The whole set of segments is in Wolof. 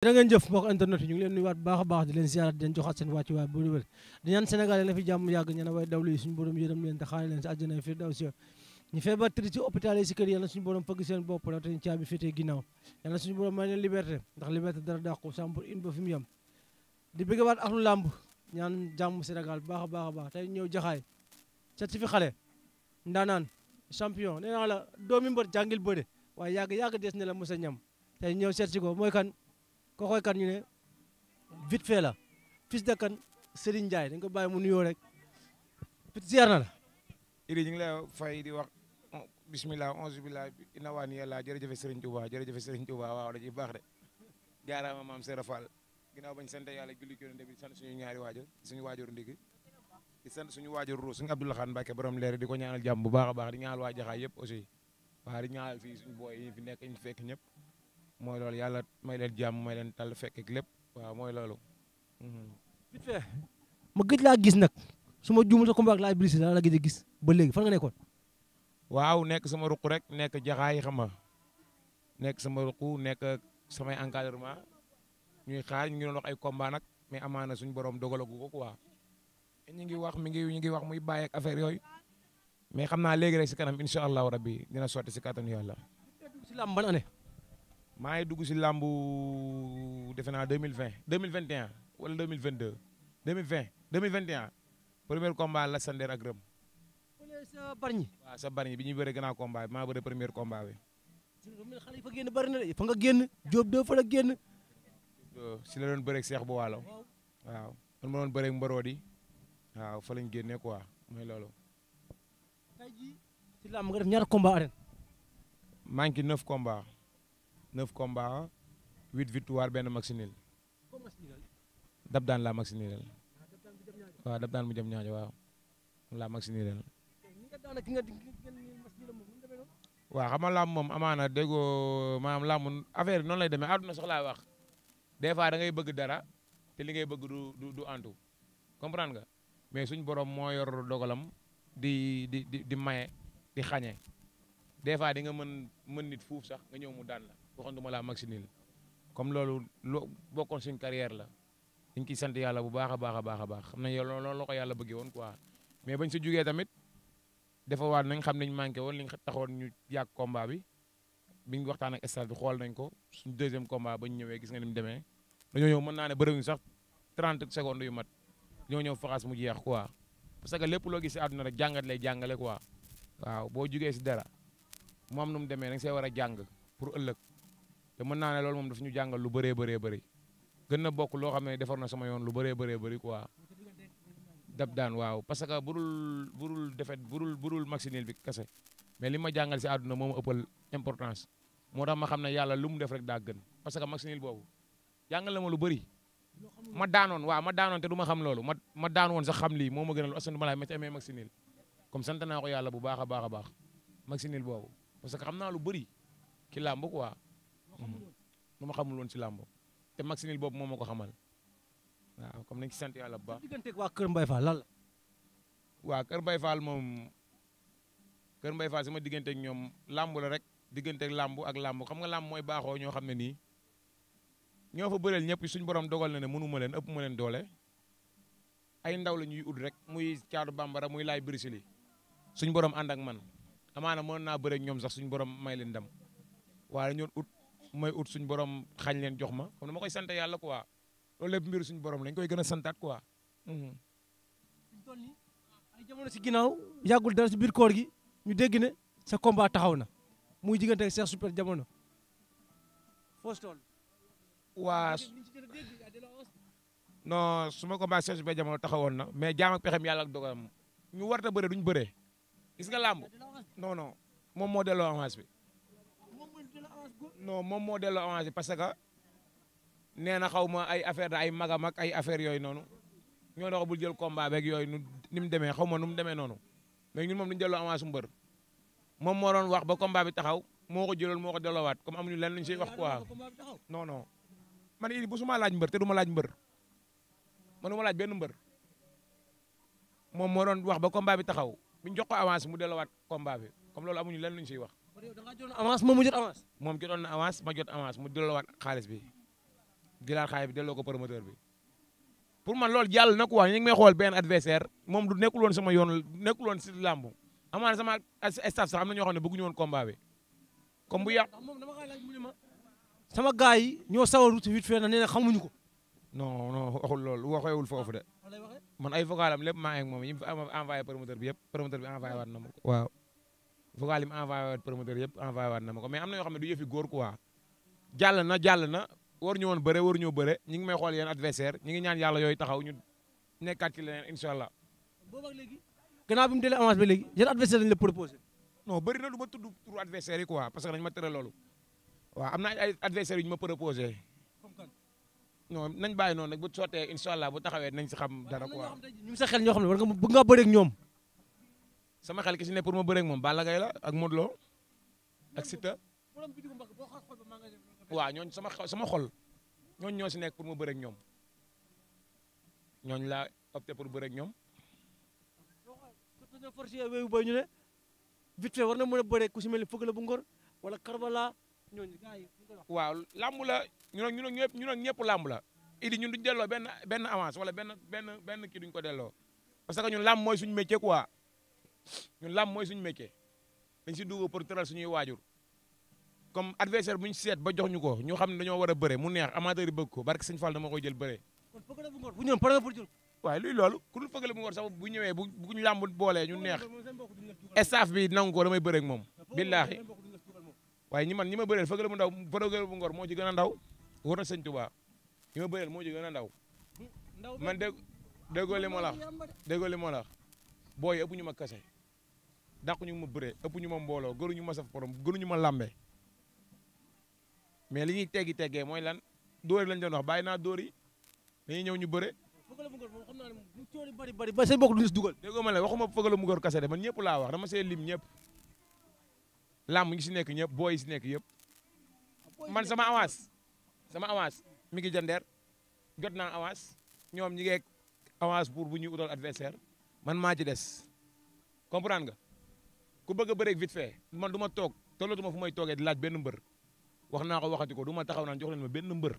jërë ngeen jëf mbokk internet yi ñu ngi leen nuyuwaat bu baax a baax di leen ziarat di leen joxaat seen wàccuwaay bu wér di ñaan Sénégal yi na fi jàmm yàgg ñana way dawlu yi suñu borom yërëm leen te xaare leen si àjjana fi daw si ñu feebar tëdd ci hôpital yi si kër yàlla suñu borom fëgg seen bopp la te ñu caabi féetee ginnaaw yàlla suñu borom may leen liberté ndax liberté dara dàqu sàmpur in ba fi mu yem di bëggawaat ak lu làmb ñaan jàmm Sénégal bu baax a baax a baax tey ñëw jaxaay set si fi xale ndaanaan champion nee naa la doomi mbër jàngil bëre waaye yàgg des ne la mos a ñam tey ñëw seet si ko mooy kan ko koy kan ñu ne vite fait la fils de kan Serigne Ndiaye dañ ko bàyyi mu nuyoo rek ziar na la. Iri ñu ngi lay fay di wax bismillah onze billah ina waa ni yàlla jërëjëf Serigne Touba jërëjëf Serigne Touba waaw da ciy baax de jaaraama maam Serap Fall ginnaaw bañ sant yàlla julli ci bi sant suñu ñaari waajur suñu waajur ndigi di sant suñu waajur ru suñu Abdoulaye Khan Mbacke borom leer di ko ñaanal jàmm bu baax a baax di ñaanal waa Jaxaay yëpp aussi waaw di ñaanal fii suñu booy yi fi nekk ñu fekk ñëpp mooy loolu yàlla may leen jàmm may leen tal fekk ak lépp waaw mooy loolu. vite fait ma gëj laa gis nag su ma juumul sa combat ak Laye Bruce la gëj a gis ba léegi fan nga nekkoon. waaw nekk sama ruq rek nekk Jaxaay xam nga nekk sama ruq nekk samay encadrement ñuy xaar ñu ngi doon wax ay combat nag mais amaana suñu borom dogalagu ko quoi. ñu ngi wax ñu ngi wax muy bàyyi ak affaire yooyu mais xam naa léegi rek si kanam incha allahu rabbi dina sotti si kattanu yàlla. si làmb ban année. maa ngi dugg si làmbu defe naa 2020 2021 wala 2022 2020 2021 premier combat la Sander ak Rëm. sa barñi. waaw sa barñi bi ñuy bëre gannaaw combat bi maa bëre premier combat bi. xale yi fa génn bari na de fa nga génn Diop de fa la génn. si la doon bëreeg Cheikh bu Waalo waaw man ma doon bëreeg Mbarodi waaw fa lañ génnee quoi mooy loolu. tey jii si làmb nga def ñaata combat arène. maa ngi ci 9 combats 8 victoire benn match nul. dab daan laa match nul waaw dab daan mu jëm ñaajo waaw laa match nul. waaw xam nga làmb moom amaana déggoo maanaam làmb affaire yi noonu lay demee àdduna sax laay wax des fois da ngay bëgg dara te li ngay bëgg du antu comprendre nga mais suñ borom moo yor dogalam di maye di xañe des fois di nga mën nit fuuf sax nga ñëw mu daan la waxanduma laa maxinil comme loolu bokkoon suñ carrière la dañ ciy sant yàlla bu baax a baax a baax a baax xam nañ loolu la ko yàlla bëggee woon quoi mais bañ si jugee tamit dafa waat nañ xam nañ manqué woon liñ taxoon ñu yàgg combat bi biñ waxtaan ak stade bi xool nañ ko suñ deuxième combat bañ ñëwee gis nga ni mu demee dañoo ñëw mën naa ne bëriwuñ sax 30 secondes yu mat ñoo ñëw faxas mu jeex quoi parce que lépp loo gis si àdduna rek jàngat lay jàngale quoi waaw boo jugee si dara mu am nu mu demee da nga see war a jàng pour ëllëg te mën naa ne loolu moom daf ñu jàngal lu bëree bëri gën na bokk loo xam ne defar na sama yoon lu bëree bëri quoi dab daan waaw parce que burul defet burul maxinil bi kese mais li ma jàngal si àdduna moo ma ëppal importance moo tax ma xam ne yàlla lu mu def rek daa gën parce que maxinil boobu jàngal na ma lu bëri ma daanoon te du ma xam loolu ma daan woon sax xam lii moo ma gënal asan ma laay ma ci amee maxinil comme sant naa ko yàlla bu baax a baax maxinil boobu parce que xam naa lu bëri ci làmb quoi lu ma xamul woon ci làmb te maxinil boobu moo ma ko xamal waaw comme nañ ci sant yàlla bu baax. digganteeg waa Kër Mbaye Fall lan la. waaw Kër Mbaye Fall moom Kër Mbaye Fall sama digganteeg ñoom làmb la rek digganteeg làmb ak làmb xam nga làmb mooy baaxoo ñoo xam ne nii ñoo fa bëreel ñëpp suñu borom dogal na ne mënu ma leen ëpp ma leen doole ay ndaw la ñuy ut rek muy caatu bambara muy laay birisili suñu borom ànd ak man amaana mën naa bëreeg ñoom sax suñu borom may leen dem waaye ñoon ut may ut suñu borom xañ leen jox ma comme dama koy sant yàlla quoi loolu lépp mbiru suñu borom lañ koy gën a santaat quoi. ay jamono si ginnaaw yàggul dara si biir koor gi ñu dégg ne sa combat taxaw na muy diggante ak Cheikh Super Jamono foos tool. waa non su ma combat Cheikh Super Jamono taxawoon na mais jaam ak pexem yàlla ak dogalam ñu warta bëre duñ bëree gis nga làmb non moom moo delloo avance bi non moom moo delloo avance bi parce que nee na xaw ma ay affaire da ay magam ak ay affaire yooyu noonu ñoo dox bul jël combat beeg yooyu ni mu demee xaw ma nu mu demee noonu mais ñun moom duñu delloo avance su mbër moom moo doon wax ba combat bi taxaw moo ko jëloon moo ko delloowaat comme amuñu lenn luñ siy wax quoi non man it bu suma laaj mbër te du ma laaj mbër man du ma laaj benn mbër moom moo doon wax ba combat bi taxaw bi ñu jox ko avance mu delloowaat combat bi comme loolu amuñu lenn luñ siy wax. da nga jot avance moom mu jot avance. moom jotoon na avance ma jot avance mu delloowaat xaalis bi jëlaat xaalis bi delloo ko promoteur bi pour man loolu jàll na quoi ñu ngi may xool benn adversaire moom du nekkul woon sama yoon nekkul woon si làmb amaana sama staff sax am na ñoo xam ne bëgguñu woon combat bi comme bu yàq. moom dama koy laaj mu ne ma sama gars yi ñoo sawaru ci vite fait na nee na xamuñu ko. non non waxul loolu waxeewul foofu de man ay vocal am lépp maa ngi ak moom yi mu envoyé promoteur bi yëpp promoteur bi envoyé waat na ma ko. waaw vocal yi mu envoyé waat promoteur yëpp envoyé waat na ma ko mais am na yoo xam ne du yëfi góor quoi jàll na waruñu woon bëre waruñoo bëre ñu ngi may xool yeen adversaire ñu ngi ñaan yàlla yooyu taxaw ñu nekkaat ci leneen incha allah. boobu ak léegi gannaaw bi mu delee avance ba léegi yan adversaire lañ la proposé. non bëri na du ma tudd pour adversaire yi quoi parce que dañu ma tere loolu waaw am na ay adversaire yu ñu ma proposé non nañ bàyyi noonu nag bu sottee incha allah bu taxawee nañ si xam dara quoi. ñu ngi sa xel ñoo xam ne war nga bëgg nga bëre ak ñoom. sama xel ki si ne pour ma bëre ak moom Balla Gaye la ak Modou Lo ak Siteu. waaw ñooñu sama xol ñooñu ñoo si nekk pour ma bëre ak ñoom ñooñu laa opté pour bëre ak ñoom. wéyu boy ñu ne vite fait war na mën a bëre ku si mel ni Feugeula bu Ngor wala Karbala ñooñu gars yi. waaw lamb la ñu ñëpp lamb la idi ñun duñ delloo benn avance wala benn kii duñ ko delloo parce que ñun lamb mooy suñu métier quoi ñun lamb mooy suñu métier dañ si dugg pour tëral suñuy waajur comme adversaire bu ñu seet ba jox ñu ko ñu xam ne dañoo war a bëre mu neex amateur yi bëgg ko barke Sëñ Fall dama koy jël bëre. kon Feugeula bu Ngor bu ñëwoon pare nga pour jël. waaye luy loolu ku dul Feugeula bu Ngor sax bu ñëwee bu ñu lamb boolee ñu neex staff bi nangu ko damay bëre ak moom billaahi waaye ñi ma bëreel Feugeula bu Ngor moo ci gën a ndaw war na Sëñ Tuubaa ñi ma bëreel moo ci gën a ndaw man déggoo li ma la booy ëpp ñu ma kase dàqu ñu ma bëree ëpp ñu ma mbooloo gënuñu ma saf borom gënuñu ma lambe mais li ñuy teggee mooy lan dóor yi lañ doon wax bàyyi naa dóor yi dañuy ñëw ñu bëre. Feugeula bu Ngor moom xam naa ne bu coori bari ba seen bokk duñu si dugal. déggoo ma la waxuma Feugeula bu Ngor kase de man ñëpp laa wax dama see lim ñëpp lamb ngi si nekk ñëpp booy yi si nekk yëpp man sama avance mi ngi jandeer jot naa avance ñoom ñi ngeeg avance pour bu ñuy utal adversaire man maa ci des comprendre nga ku bëgg a bëreeg vite fait man du ma toog tollatuma fu may toogee di laaj benn mbër wax naa ko waxati ko du ma taxaw naan jox leen ma benn mbër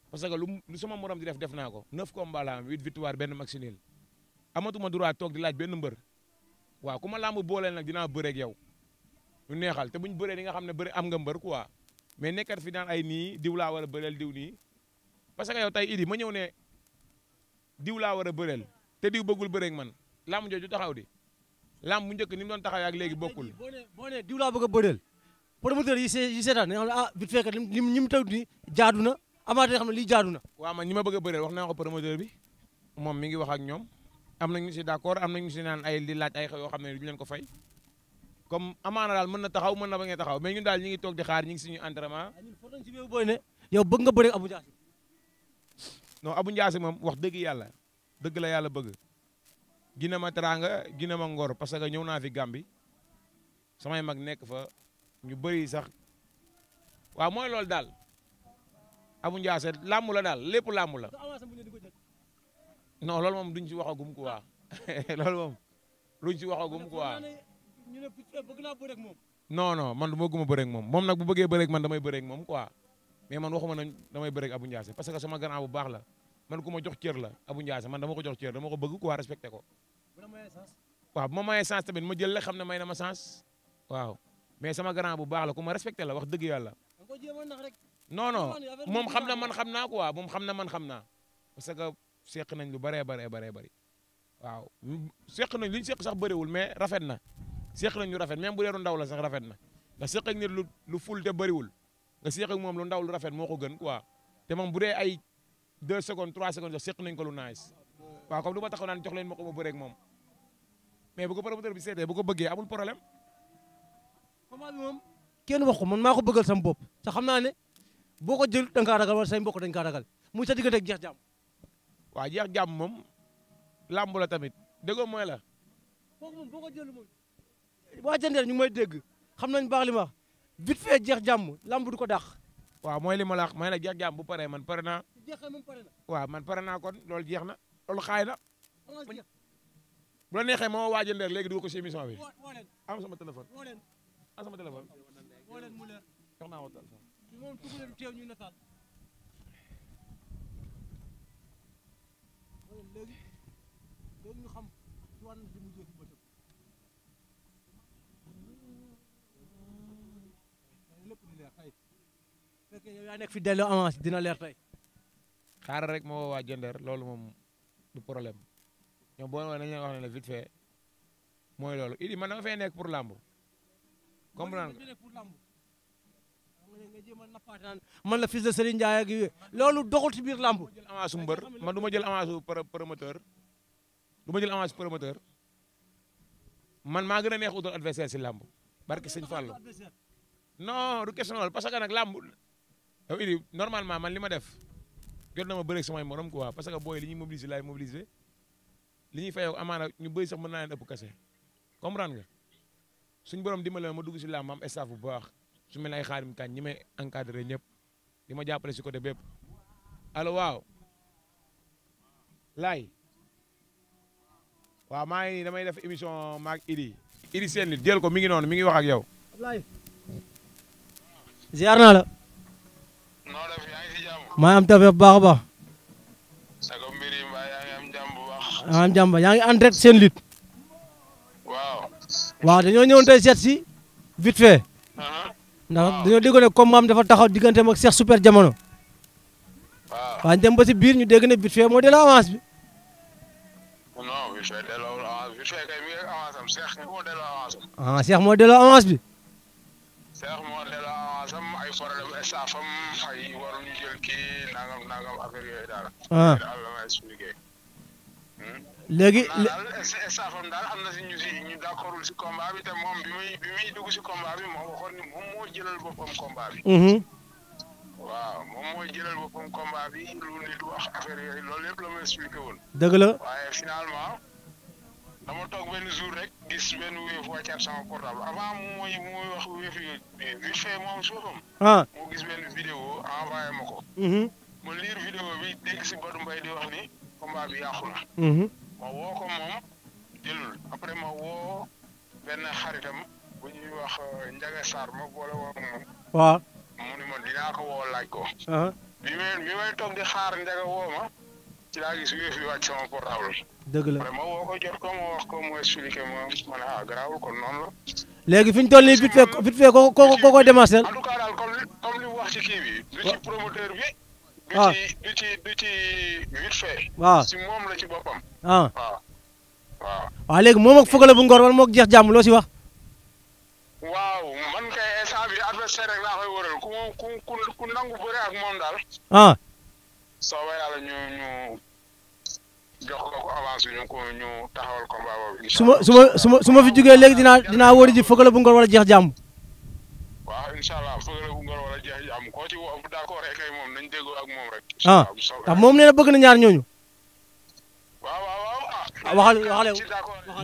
parce que lu sama morom di def naa ko 9 combats la am 8 victoire benn match nul amatuma droit toog di laaj benn mbër waaw ku ma lamb booleel nag dinaa bëreeg yow ñu neexal te buñ bëree di nga xam ne bëri am nga mbër quoi mais nekkat fi naan ay nii diw laa war a bëreel diw nii parce que yow tey idi ma ñëw ne diw laa war a bëreel te diw bëggul bëreeg man lamb jooju taxaw di lamb bu njëkk ni mu doon taxaw ak léegi bokkul. boo nee diw laa bëgg a bëreel promoteur yi seetaan nga xam ne ah vite fait kat ñi mu taw ni jaadu na amaat xam ne lii jaadu na. waaw man ñi ma bëgg a bëreel wax naa ko promoteur bi moom mi ngi wax ak ñoom am na ñu si d'accord am na ñu si naan ay di laaj ay xew yoo xam ne duñu leen ko fay comme amaana daal mën na taxaw mën na ba ngeen taxaw mais ñun daal ñi ngi toog di xaar ñi ngi suñu entraînement. booy ne yow bëgg nga bëre Abou Ndiassé. non Abou Ndiassé moom wax dëgg yàlla dëgg la yàlla bëgg gina ma teraanga gina ma ngor parce que ñëw naa fi Gambie samay mag nekk fa ñu bëri sax waaw mooy loolu daal Abou Ndiassé làmb la daal lépp làmb la non loolu moom duñ ci waxagum quoi loolu moom duñ ci waxagum quoi. non man du ma guma bëreeg moom moom nag bu bëggee bëreeg man damay bëreeg moom quoi mais man waxuma nañ damay bëreeg Abou Ndiassé parce que sama grand bu baax la man ku ma jox cër la Abou Ndiassé man dama ko jox cër dama ko bëgg quoi respecté ko. waaw bu ma mayee sens tamit ma jël la xam ne may na ma sens waaw mais sama grand bu baax la ku ma respecté la wax dëgg yàlla. non moom xam na man xam naa quoi moom xam na man xam naa parce que seq nañ lu bëree bëri waaw seq nañ li ñu seq sax bëriwul mais rafet na. seq nañ lu rafet même bu dee ndaw la sax rafet na nga seq ak nit lu ful te bëriwul nga seq ak moom lu ndaw lu rafet moo ko gën quoi te moom bu dee ay 2 secondes 3 secondes sax seq nañ ko lu nice waaw comme du ma taxaw naan jox leen ma ko ma bëreeg moom mais bu ko promoteur bi seetee bu ko bëggee amul problème. combat bi moom kenn wax ko man maa ko bëggal sama bopp te xam naa ne boo ko jël da nga kaa ragal wala say mbokk dañ kaa ragal muy sa diggante ak jeex jàmm. waaw jeex jàmm moom làmb la tamit déggoo mooy la. kooku moom boo ko jël moom. waa Jandeer ñu ngi may dégg xam nañ baax li ma wax vite fait jeex jàmm lamb du ko dàq. waaw mooy li ma la wax may la jeex jàmm bu paree man pare naa. jeexal moom pare na. waaw man pare naa kon loolu jeex na loolu xaay na. bu la neexee ma woo waa Jandeer léegi dugg ko si émission bi. am sama téléphone. am sama téléphone. jox naa ko téléphone. fekkee yow yaa nekk fi delloo avance dina leer tey. xaaral rek ma woo waa Jënder loolu moom du problème ñoom boo woowee dañu leen wax ne la vite fait mooy loolu Idi man dama fay nekk pour làmb comprendre nga. man la fils de Serigne Ndiaye ak yooyu loolu doxul ci biir làmb. jël avance su mbër man du ma jël avance su promoteur du ma jël avance su promoteur man maa gën a neex utal adversaire si làmb barke sëñ Fallou non du question loolu parce que nag làmb yow Idi normalement man li ma def jot na ma bëreeg samay morom quoi parce que booy li ñuy mobiliser laay mobiliser li ñuy fayoo amaana ñu bëri sax mën naa leen ëpp kase comprendre nga suñu borom dimbale ma dugg si làmb am staff bu baax su mel ne ay xaarim kañ ñi may encadré ñëpp di ma jàppale si côté bépp allo waaw laay waaw maa ngi damay def émission maag Idi seen nit jël ko mi ngi noonu mi ngi wax ak yow. Ablaye ziar naa la. noo def yaa ngi si jàmm. maa am tawfeex bu baax a baax. sago mbir yi mbaa yaa ngi am jàmm bu baax. maa am jàmm yaa ngi en direct seen lutte. waaw. waaw dañoo ñëwoon tey seet si vite fait. ndax dañoo déggoon ne comme maam dafa taxaw digganteem ak Cheikh Super Jamono. waaw waaye dem ba si biir ñu dégg ne vite fait moo delloo avance bi. non vite fait delloo avance vite fait kay mi ngi avance am Cheikh moo delloo avance am. ah Cheikh moo delloo avance bi. Cheikh moo delloo avance am ay problème staff am ay waruñu jël kii nangam affaire yooyu daal. ah daal la may expliqué. léegi. daal staff am daal am na si ñu d'accordul si combat bi te moom bi muy dugg si combat bi moo waxoon ni moom moo jëlal boppam combat bi. waaw moom mooy jëlal boppam combat bi lu nit wax affaire yooyu loolu yëpp la ma expliqué woon. dëgg la. waaye finalement dama toog benn jour rek gis benn wéef wàccaat sama portable avant muy wax wéef yi vite fait moom suufam. ah moo gis benn vidéo envoyé ma ko. ma lire vidéo bi dégg si Badou Mbaye di wax ni combat bi yàqu na. ma woo ko moom jëlul après ma woo benn xaritam bu ñuy wax Ndiaga Sarr ma boole woon moom. waaw. mu ni ma dinaa ko woo laaj ko. ah bi may toog di xaar Ndiaga woo ma ci laa gis wéef yi wàcc sama portable. dëgg la. après ma woo ko jot ko ma wax ko mu expliqué ma ne ah garaawul kon noonu la. léegi fi ñu toll nii vite fait ko koy démarché. en tout cas daal comme li mu wax ci kii bi. du ci promoteur bi. waaw du ci vite fait. waaw si moom la ci boppam. ah waaw. waaw léegi moom ak Feugeula bu Ngor wala moo jeex jàmm loo si wax. waaw man kay instant bi adversaire rek laa koy wëral ku nangu bëre ak moom daal. ah soobee yàlla ñu jox ko avance bi ñu taxawal combat boobu. su ma fi jógee léegi dinaa wóori ji Feugeula bu Ngor wala jeex jàmm. waaw incha allah Feugeula bu Ngor wala jeex jàmm koo ci woo bu d'accord rek kay moom nañ déggoo ak moom rek. ah ndax moom nee na bëgg na ñaar ñooñu. waaw waxale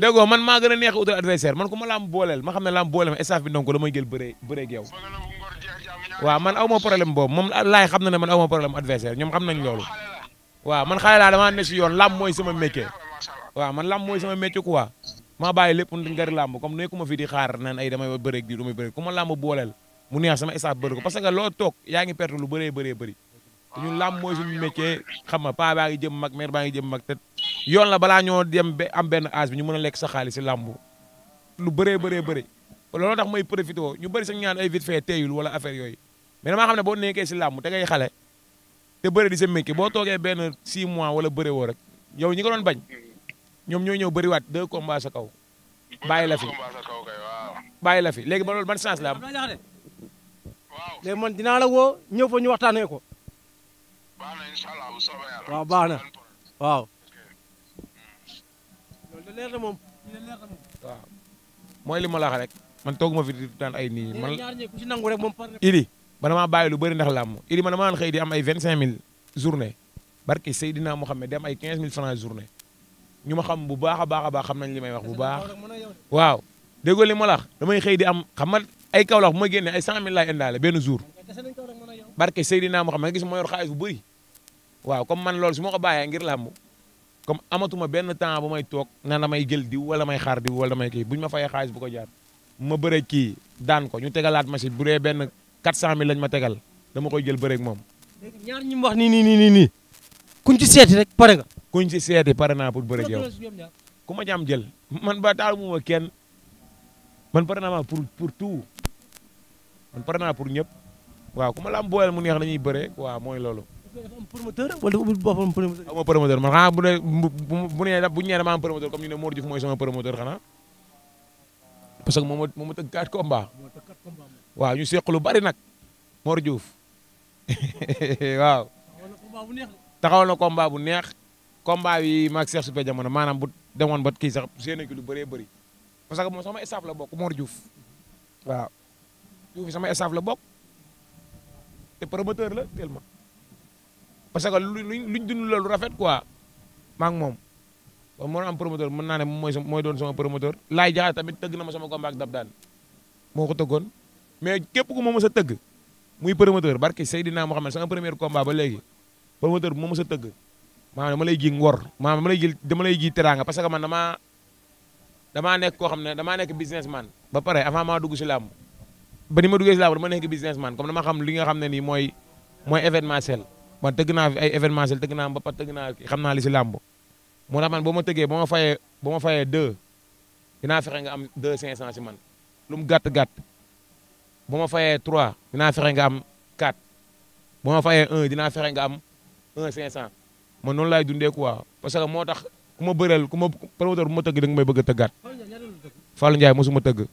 déggoo man maa gën a neex utal adversaire man ku ma laam booleel ma xam ne laam booleel ma staff bi donc damay jël bëree ak yow. waaw man aw ma problème boobu moom laay xam na ne man aw ma problème adversaire ñoom xam nañ loolu. waaw man xale laa damaa ne si yoon lam mooy sama métier. waaw man lam mooy sama métier quoi. maa bàyyi lépp ngari làmb comme nekkuma fi di xaar naan ay damay bëreeg di damay bëreeg ku ma làmb booleel mu neex sama staff bëri ko parce que loo toog yaa ngi perte lu bëree bëri te ñun làmb mooy suñu métier xam nga paa baa ngi jëm mag mère baa ngi jëm mag te yoon la balaa ñoo dem ba am benn âge bi ñu mën a lekk sa xaalis si làmb lu bëree looloo tax may profité ñu bëri sax ñaan ay vite fait teeyul wala affaire yooyu mais damaa xam ne boo nekkee si làmb te ngay xale te bëri di sa métier boo toogee benn 6 mois wala bëre woo rek yow ñi ko doon bañ ñoom ñoo ñëw bëriwaat 2 combats sa kaw bàyyi la fi léegi ba loolu ban chance la am. léegi man dinaa la woo ñëw fa ñu waxtaanee ko. waaw baax na waaw. loolu de leer na moom. waaw mooy li ma la wax rek man tooguma fi di daan ay nit ñi man. ku ci nangu rek moom par Idi man damaa bàyyi lu bëri ndax làmb Idi man damaa xëy di am ay 25000 journée barki Seydina Mohamed di am ay 15000 francs journée ñu ma xam bu baax a baax xam nañ li may wax bu baax waaw déggoo li ma la wax damay xëy di am xam nga ay Kaolack bu ma génnee ay 100000 laay indaale benn jour barki Seydina Mohamed nga gis ma yor xaalis bu bëri waaw comme man loolu su ma ko bàyyee ngir làmb comme amatuma benn temps bu may toog naan damay jël diw wala may xaar diw wala damay kii buñu ma fayee xaalis bu ko jaar ma bëre kii daan ko ñu tegalaat ma si bu dee benn 400000 lañ ma tegal dama koy jël bëre ak moom. léegi ñaar ñi mu wax nii kuñ ci seeti rek pare nga. kuñ ci seeti pare naa pour bëre ak yow ku ma jàmm jël man ba taal mu ma kenn man pare naa pour tout man pare naa pour ñëpp waaw ku ma lam booleel mu neex dañuy bëre waaw mooy loolu. dafa am promoteur wala dafa ubbi boppam promoteur. aw ma promoteur man xanaa bu ñu nee dama am promoteur comme ñu ne Mor Diouf mooy sama promoteur xanaa parce que moom ma tëgg 4 combats waaw ñu seq lu bari nag Mor Diouf waaw. taxawal na combat bu neex combat yi maag Cheikh Super Jamono maanaam bu demoon ba kii sax séen ki lu bëree bëri parce que moom sama staff la bokk Mor Diouf waaw Diouf sama staff la bokk te promoteur la tellement parce que luñ dund la lu rafet quoi maak moom kon moo am promoteur mën naa ne mooy doon sama promoteur laay jaxaat tamit tëgg na ma sama combat ak dab daan moo ko tëggoon mais képp ku ma mës a tëgg muy promoteur barki Seydina Mohamed sama premier combat ba léegi promoteur bu ma mës a tëgg maanaam dama lay ji ngor maanaam dama lay ji teraanga parce que man damaa nekk koo xam ne damaa nekk businessman ba pare avant maa dugg si làmb ba ni ma duggee si làmb dama nekk businessman comme dama xam li nga xam ne nii mooy événementiel man tëgg naa fi ay événementiel tëgg naa ba pat tëgg naa xam naa li si làmb moo tax man boo ma tëggee ba ma fayee 2 dinaa fexe nga am 2 500 si man lu mu gàtt-gàtt ba ma fayee 3 dinaa fexe nga am 4 ba ma fayee 1 dinaa fexe nga am 1 500 man noonu laay dundee quoi parce que moo tax ku ma bëreel ku ma promoteur bu ma tëgg da nga may bëgg a tëggaat Fallou Ndiaye mosuma tëgg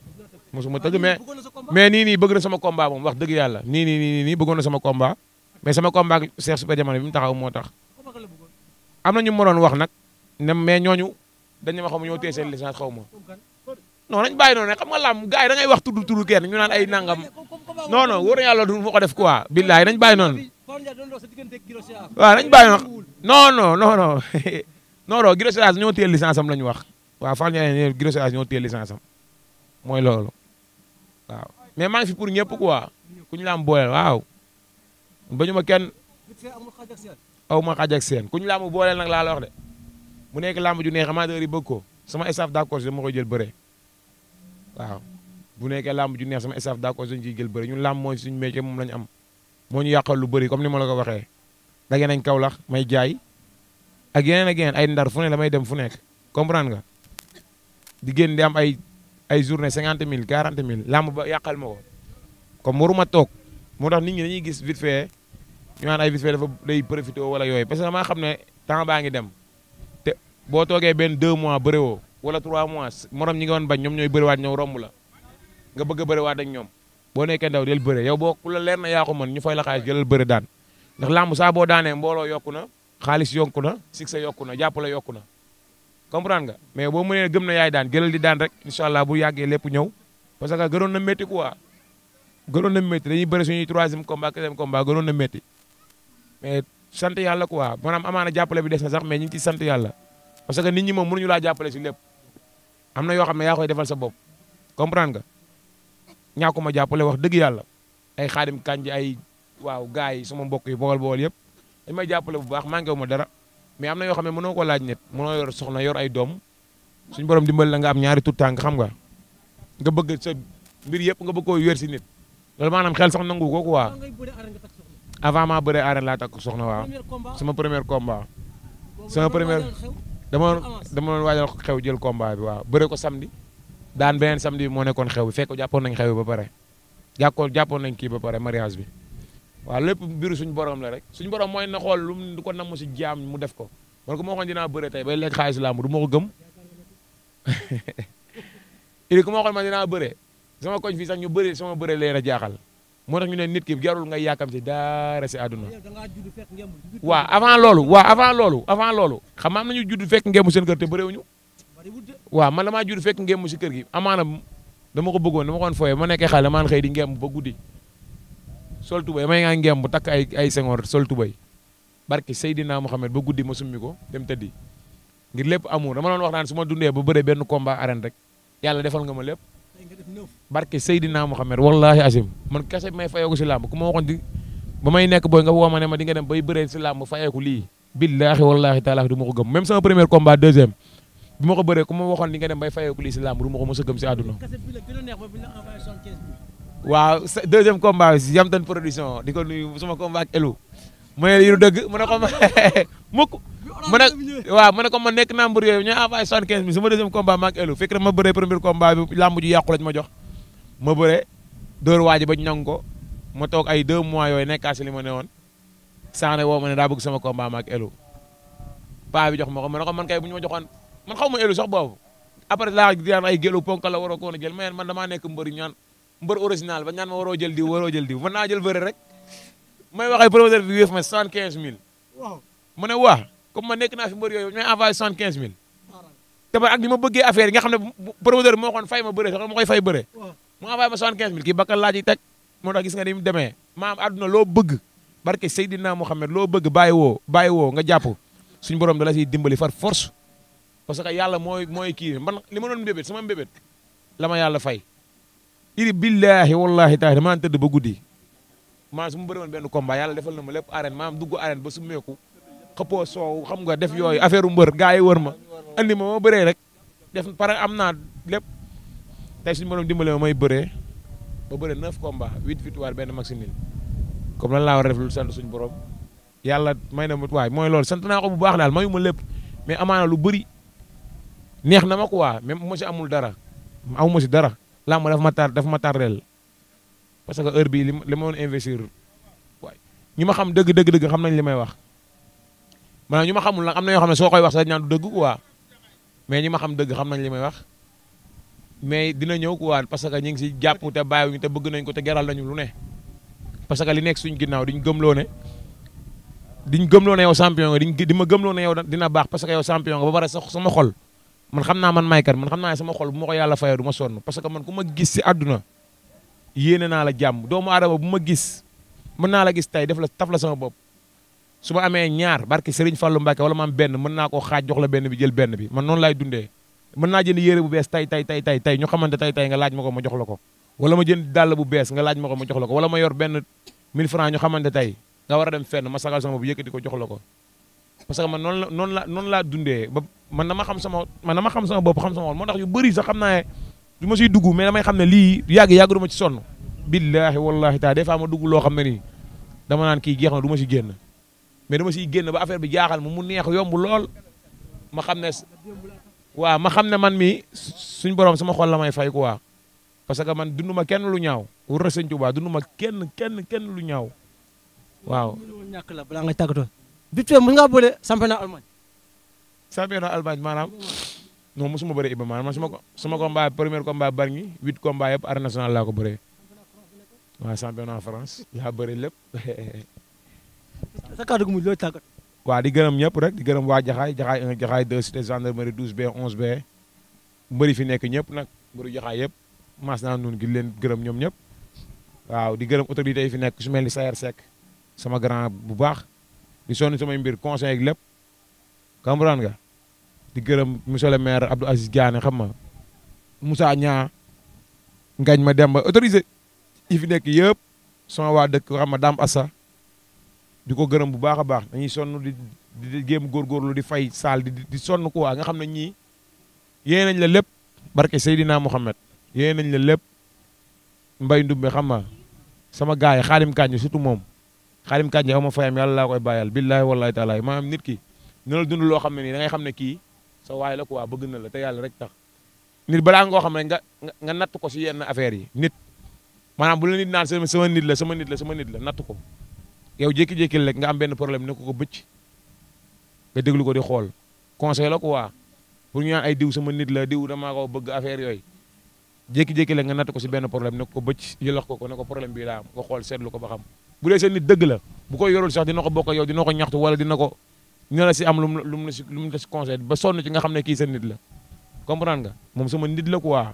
mais nii bëgg na sama combat moom wax dëgg yàlla nii bëggoon na sama combat mais sama combat ak Cheikh Super Jamono bi mu taxaw moo tax am na ñu ma doon wax nag ne mais ñooñu dañu ma xam ñoo téye seen licence xaw ma non nañ bàyyi noonu ne xam nga lam gars yi da ngay wax tudd kenn ñu naan ay nangam non wóor na yàlla du ma ko def quoi billahi nañ bàyyi noonu waaw nañ bàyyi noonu non Guiro Séras ñoo téye licence am la ñu wax waaw Fall Ndiaye Guiro Séras ñoo téye licence am mooy loolu waaw mais maa ngi fi pour ñëpp quoi ku ñu laam booleel waaw bañu ma kenn aw ma xaaj ak seen ku ñu laam booleel nag laa la wax de mu nekk lamb ju neex amateur yi bëgg ko sama staff d'accord dama koy jël bëre waaw bu nekkee lamb ju neex sama staff d'accord dañu ciy jël bëre ñun lamb mooy suñu métier moom la ñu am moo ñu yàqal lu bëri comme ni ma la ko waxee dagee nañ Kaolack may jaay ak yeneen ay ndar fu ne damay dem fu nekk comprendre nga di génn di am ay journée 50 000 40 000 lamb ba yàqal ma ko comme waruma toog moo tax nit ñi dañuy gis vite fait ñu naan ay vite fait dafa day profité wala yooyu parce que damaa xam ne temps baa ngi dem te boo toogee benn 2 mois bëriwoo wala 3 mois morom ñi nga woon bañ ñoom ñooy bëriwaat ñëw romb la nga bëgg a bëriwaat ak ñoom boo nekkee ndaw del bëre yow boo ku la leer na yaa ko mën ñu fay la xaalis jëlal bëri daan ndax lamb saa boo daanee mbooloo yokku na xaalis yokku na succès yokku na jàppale yokku na comprendre nga mais boo mënee gëm na yaay daan jëlal di daan rek incha allah bu yàggee lépp ñëw parce que gënoon na métti quoi gënoon na métti dañuy bëri suñuy 3e combat 4e combat gënoon na métti mais sant yàlla quoi maanaam amaana jàppale bi des na sax mais ñu ngi ciy sant yàlla parce que nit ñi moom mënuñu laa jàppale si lépp am na yoo xam ne yaa koy defal sa bopp comprendre nga ñàkkuma jàppale wax dëgg yàlla ay xaadim kanji ay waaw gars yi sama mbokk yi bool yëpp dañ may jàppale bu baax manqué wu ma dara mais am na yoo xam ne mënoo ko laaj nit mënoo yor soxna yor ay doom suñu borom dimbali la nga am ñaari tuttànk xam nga bëgg sa mbir yëpp nga bëgg koo wér si nit loolu maanaam xel sax nangu ko quoi avant maa bëree arène laa takk soxna waaw sama premier combat sama premier dama doon waajal xew jël combat bi waaw bëre ko samedi daan beneen samedi bi moo nekkoon xew bi fekk jàppoon nañ xew bi ba pare jàppoon nañ kii ba pare mariage bi waaw lépp biru suñu borom la rek suñu borom mooy na xool lu ko namm si jaam mu def ko man ko moo xoon dinaa bëre tey bay lekk xaalis làmb du ma ko gëm ili ku ma xoon man dinaa bëre sama koñ fii sax ñu bëri sama bëre leen a jaaxal moo tax ñu ne nit ki jarul ngay yàkkam si dara si àdduna waaw avant loolu xam nga am nañu judd fekk ngemb seen kër te bëréewuñu waaw man damaa judd fekk ngemb si kër gi amaana dama ko bëggoon dama ko woon fooyee ma nekkee xale maan xëy di ngemb ba guddi sol tubay may ngaa ngemb takk ay sengoor sol tubay barke Seydina Mohamed ba guddi ma summi ko dem tëddi ngir lépp amour dama doon wax naan su ma dundee ba bëree benn combat arène rek yàlla defal nga ma lépp barke Seydina Mohamed wallahi asim man kese may fayeeku si làmb ku ma waxoon di ba may nekk booy nga woo ma ne ma di nga dem bay bëree si làmb fayeeku lii billahi wallahi taala du ma ko gëm même sama premier combat deuxième bi ma ko bëree ku ma waxoon di nga dem bay fayeeku lii si làmb du ma ko mos a gëm si àdduna waaw deuxième combat bi si Yamtan production di ko nuyu sama combat ak Elou mu ne yu dëgg mu ne ko mukk mu ne comme ma nekk naa mbër yooyu ñu envoyé 75 000 sama deuxième combat ma ak Elu fekk na ma bëree premier combat bi lamb ji yàqu lañ ma jox ma bëree dóor waaji ba ñu nangu ko ma toog ay 2 mois yooyu nekkaa si li ma ne woon saane woo ma ne daa bëgg sama combat ma ak Elu paa bi jox ma ko ma ne ko man kay bu ñu ma joxoon man xaw ma Elu sax boobu après laa diyaan ay gélu ponk la waroo ko woon a jël mais man damaa nekk mbër ñaan mbër original ba ñaan ma waroo jël diw mën naa jël bëre rek may wax ay promoteur bi wéef ma 75000 waaw mu ne waa comme ma nekk naa fi mbër yooyu ñooy envoyé 75000 te ba ak ni ma bëggee affaire yi nga xam ne promoteur bi moo xoon fay ma bëre sax ma koy fay bëre mu envoyé ma 75000 kii bakkal laa ji teg moo tax gis nga ni mu demee maam àdduna loo bëgg barke Seydina Mouhamed loo bëgg bàyyi woo nga jàpp suñu borom da la siy dimbali far force parce que yàlla mooy kii man li ma doon mbébét sama mbébét la ma yàlla fay iri billahi wallahi taala dama tëdd ba guddi maa su ma bëri woon benn combat yàlla defal na ma lépp arène maanaam dugg arène ba su meeku xëppoo soow xam nga def yooyu affaire u mbër gars yi wër ma andi ma bëree rek def pare am naa lépp tey suñu borom dimbale ma may bëree ba bëree 9 combats 8 victoire benn match nul comme lan laa war a def lu sant suñu borom yàlla may na ma waay mooy loolu sant naa ko bu baax daal mayu ma lépp mais amaana lu bëri neex na ma quoi même mo si amul dara amu ma si dara laa ma dafa ma tardeel parce que heure bii li ma doon investir waay ñu ma xam dëgg xam nañ li may wax maanaam ñu ma xamul nag am na yoo xam ne soo koy wax sax ñaan du dëgg quoi mais ñi ma xam dëgg xam nañ li may wax mais dina ñëw quoi parce que ñu ngi si jàpp te bàyyiwuñu te bëgg nañ ko te geral nañu lu ne parce que li nekk suñ ginnaaw diñ gëmloo ne yow champion nga di ma gëmloo ne yow dina baax parce que yow champion nga ba pare sax sama xol man xam naa man may kan man xam naa ne sama xol bu ma ko yàlla fayee du ma sonn parce que man ku ma gis si àdduna yéene naa la jàmm doomu aadama bu ma gis mën naa la gis tey def la taf la sama bopp su ma amee ñaar barke Serigne Fallou Mbacke wala ma am benn mën naa koo xaaj jox la benn bi jël benn bi man noonu laay dundee mën naa jënd yére bu bees tey ñu xamante tey nga laaj ma ko ma jox la ko wala ma jënd dàll bu bees nga laaj ma ko ma jox la ko wala ma yor benn 1000 francs ñu xamante tey nga war a dem fenn ma sagal sama bu yëkkati ko jox la ko parce que man noonu laa dundee ba man dama xam sama bopp xam sama wol moo tax yu bëri sax xam naa ne du ma siy dugg mais damay xam ne lii yàgg du ma ci sonn billahi wallahi taala des fois ma dugg loo xam ne nii dama naan kii jeex na du ma si génn mais dama siy génn ba affaire bi jaaxal mu neex yomb lool ma xam ne waaw ma xam ne man mi suñ borom sama xol la may fay quoi parce que man dundu ma kenn lu ñaaw wër na sëñ Tuubaa dundu ma kenn lu ñaaw waaw. ñàkk la balaa ngay tàggatoo. vite fait mën ngaa boole championnat Allemagne. championnat Allemagne maanaam non mosuma bëre Iba maanaam sama combat premier combat bari ñi 8 combat yëpp arène nationale laa ko bëree waaw championnat France laa bëri lépp. sa kàddu gu mujj looy tàggat. waaw di gërëm ñëpp rek di gërëm waa Jaxaay 1 Jaxaay 2 cité gendarmerie 12B 11B mbëri fi nekk ñëpp nag mbëru Jaxaay yëpp maas naa nun gi leen gërëm ñoom ñëpp waaw di gërëm autorités yi fi nekk su mel ni Sayer Seck sama grand bu baax di sonn samay mbir conseil ak lépp comprendre nga di gërëm monsieur le maire Abdou Aziz Diané xam ma Moussa Ñaa ngañ ma dem ba autorisé yi fi nekk yëpp sama waa dëkk xam ma Dame Assa di ko gërëm bu baax a baax dañuy sonn di géem góorgóorlu di fay saal di sonn quoi nga xam ne ñii yéen nañ la lépp barke Seydina Mouhamed yéen nañ la lépp mbay ndumbe xam nga sama gars yi xaalim kànj surtout moom xaalim kànj aw ma fayam yàlla laa koy bàyyal billahi wallahi taala maanaam nit ki na la dund loo xam ne nii da ngay xam ne kii sa waay la quoi bëgg na la te yàlla rek tax nit balaa ngoo xam ne nga natt ko si yenn affaires yi nit maanaam bu la nit naan sama nit la natt ko yow jékki-jékki rek nga am benn problème ne ko bëcc nga déglu ko di xool conseil la quoi pour ñu naan ay diw sama nit la diw damaa ko bëgg affaire yooyu jékki-jékki rek nga natt ko si benn problème ne ko bëcc yëlax ko ne ko problème bii laa am nga xool seetlu ko ba xam bu dee seen nit dëgg la bu koy yorul sax dina ko bokk yow dina ko ñaxtu wala dina la si am lu mu la si conseil ba sonn ci nga xam ne kii seen nit la comprendre nga moom sama nit la quoi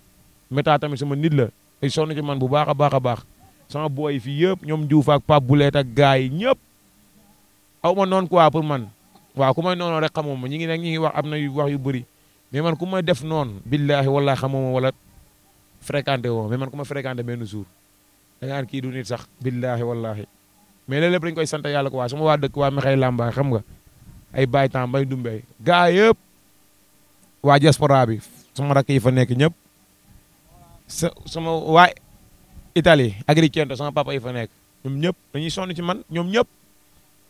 méta tamit sama nit la ay sonn ci man bu baax a baax a baax sama booy fii yëpp ñoom Diouf ak Pape Boulet ak gars yi ñëpp aw ma noonu quoi pour man waaw ku may noonu rek xamoo ma ñi ngi wax am na wax yu bëri mais man ku may def noonu billahi wallahi xamoo ma wala fréquenté woo mais man ku ma fréquenté benn jour da nga naan kii du nit sax billahi wallahi mais léeg-léeg dañu koy sant yàlla quoi sama waa dëkk waa Mekhay Lambaay xam nga ay Baye Tam Baye Dumbey gars yëpp waa diaspora bi sama rakk yi fa nekk ñëpp sama waa Italie Agrigento sama papa yi fa nekk ñoom ñëpp dañuy sonn ci man ñoom ñëpp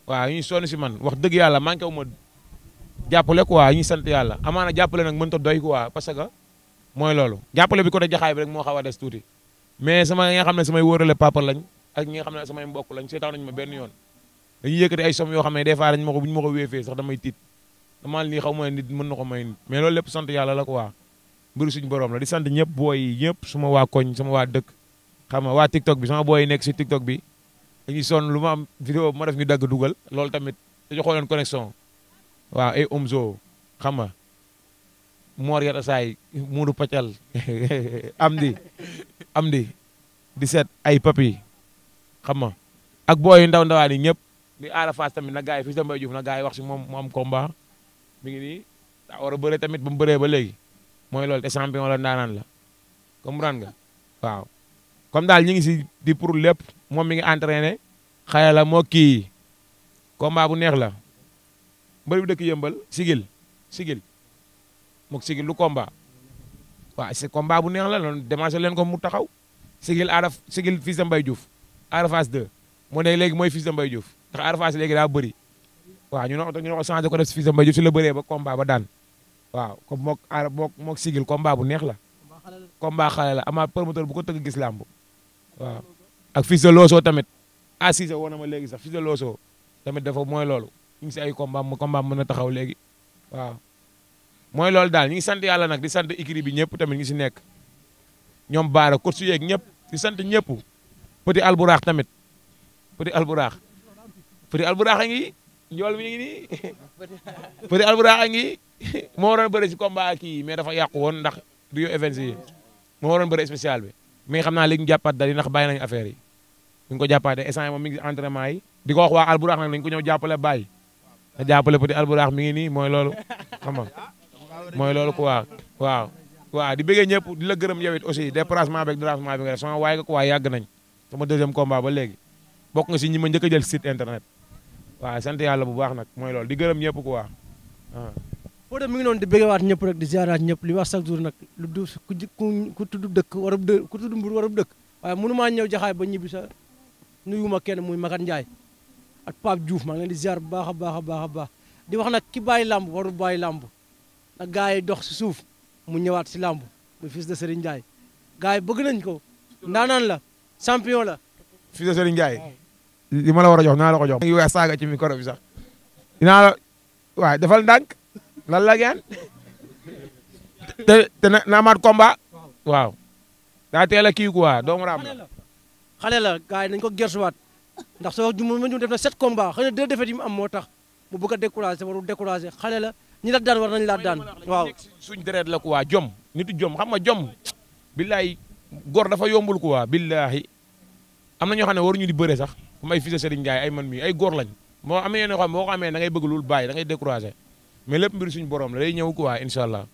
waaw dañuy sonn si man wax dëgg yàlla manqué wu ma jàppale quoi ñu sant yàlla amaana jàppale nag mënut a doy quoi parce que mooy loolu jàppale bi côté jaxaay bi rek moo xaw a des tuuti mais sama ñi nga xam ne samay wóorale papa lañ ak ñi nga xam ne samay mbokk lañ seetaan nañu ma benn yoon dañuy yëkkati ay somme yoo xam ne des fois dañ ma ko bu ñu ma ko wéefee sax damay tiit damaa nii xaw ma nit mën na ko may nit mais loolu lépp sant yàlla la quoi mbiru suñu borom la di sant ñëpp booy yi ñëpp suma waa koñ sama waa dëkk xam nga waa TikTok bi sama booy yi nekk si TikTok bi dañuy sonn lu ma am vidéo bu ma def ñu dagg dugal loolu tamit dañu xooleen connexion waaw ay Omzo xam nga Mor Yata Saay Muudu Paccal am di di set ay papi xam nga ak booy yu ndaw ndawaan yi ñëpp di Ada Fass tamit na gars yi Fils de Mbaye Diouf na gars yi wax si moom mu am combat mi ngi nii daa war a bëre tamit ba mu bëree ba léegi mooy loolu te champion la ndaanaan la comprendre nga waaw comme daal ñu ngi si di pour lépp moom mi ngi entraîné xëy la moo kii combat bu neex la mbër bi dëkk yëmbal sigil mook sigil lu combat waaw c'est combat bu neex la loolu démarché leen ko mu taxaw sigil Fils de Mbaye Diouf Ada Fass 2 moo ne léegi mooy Fils de Mbaye Diouf ndax Ada Fass léegi daa bëri waaw ñu ne ko changé ko def si Fils de Mbaye Diouf si la bëree ba combat ba daan waaw comme mook sigil combat bu neex la combat xale la ama promoteur bu ko tëgg gis làmb waaw ak Fils de Loso tamit Cissé woon na ma léegi sax Fils de Loso tamit dafa mooy loolu ñu ngi si ay combat mën a taxaw léegi waaw mooy loolu daal ñu ngi sant yàlla nag di sant équipe bi ñëpp tamit ngi si nekk ñoom baara coach yeeg ñëpp di sant ñëpp petit alburax tamit petit alburax a ngi njool mi ngi nii petit alburax a ngi moo waroon bëri si combat kii mais dafa yàqu woon ndax Rio Events yi moo waroon bëri spécial bi mais xam naa léegi ñu jàppaat dal yi ndax bàyyi nañu affaire yi ñu ngi ko jàppaatee instant moom mi ngi entraînement yi di ko wax waa alburax nag nañu ko ñëw jàppale bàyyi na jàppale petit alburax mi ngi nii mooy loolu xam nga mooy loolu quoi waaw di bëggee ñëpp di la gërëm yow it aussi déplacement beeg dérangement bi nga def sama waay nga quoi yàgg nañ sama deuxième combat ba léegi bokk nga si ñi ma njëkk a jël site internet waaw sant yàlla bu baax nag mooy loolu di gërëm ñëpp quoi waaw. Fodé mi ngi noonu di bëggewaat ñëpp rek di ziaraat ñëpp li wax chaque jour nag lu du ku tudd dëkk ku tudd mbur warab dëkk waaye mënumaa ñëw jaxaay ba ñibbi sa nuyuma kenn muy Makan Ndiaye ak Pape Diouf maa ngi leen di ziar bu baax a baax di wax nag ki bàyyi làmb warul bàyyi làmb nag gars yi dox si suuf mu ñëwaat si làmb muy Fils de Serigne Ndiaye gars yi bëgg nañ ko ndaanaan la champion la Fils de Serigne Ndiaye li ma la war a jox naa la ko jox ngi wax saaga ci micro bi sax dinaa la waaw defal ndànk lan la geen te na amaat combat waaw daa teel a kii quoi doomu raam la xale la gars yi nañ ko gersuwaat ndax soo ma ñu def na 7 combat xëy na 2 défaites yi mu am moo tax mu bëgg a découragé warul découragé xale la ñi la daan war nañ laa daan waaw suñ deret la quoi jom nitu jom xam nga jom billahi góor dafa yombul quoi billahi am na ñoo xam ne waruñu di bëre sax comme ay Fils de Serigne Ndiaye ay man mi ay góor lañ moo amee yenn xam boo ko amee da ngay bëgg lul bàyyi da ngay découragé mais lépp mbir suñu borom la day ñëw quoi incha allah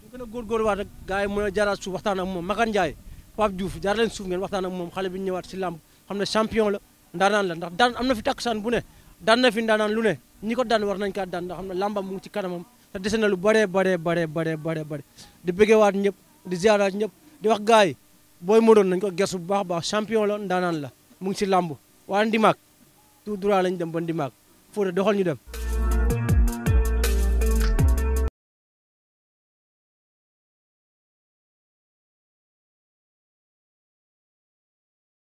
ñu gën a góorgóorlu waat rek gars yi mën a jaaraat suuf waxtaan ak moom Makan Ndiaye Pape Diouf jaar leen suuf ngeen waxtaan ak moom xale bi ñu ñëwaat si làmb xam ne champion la ndaanaan la ndax daan am na fi takkusaan bu ne daan na fi ndaanaan lu ne ñi ko daan war nañ kaa daan ndax xam ne làmbam mu ngi ci kanamam te dese na lu bare di bëggewaat ñëpp di ziaraat ñëpp di wax gars yi booy mënoon nañ ko gersu bu baax a baax champion la ndaanaan la mu ngi ci làmb waa Ndimaak tout droit lañ dem ba Ndimaak Fodé doxal ñu dem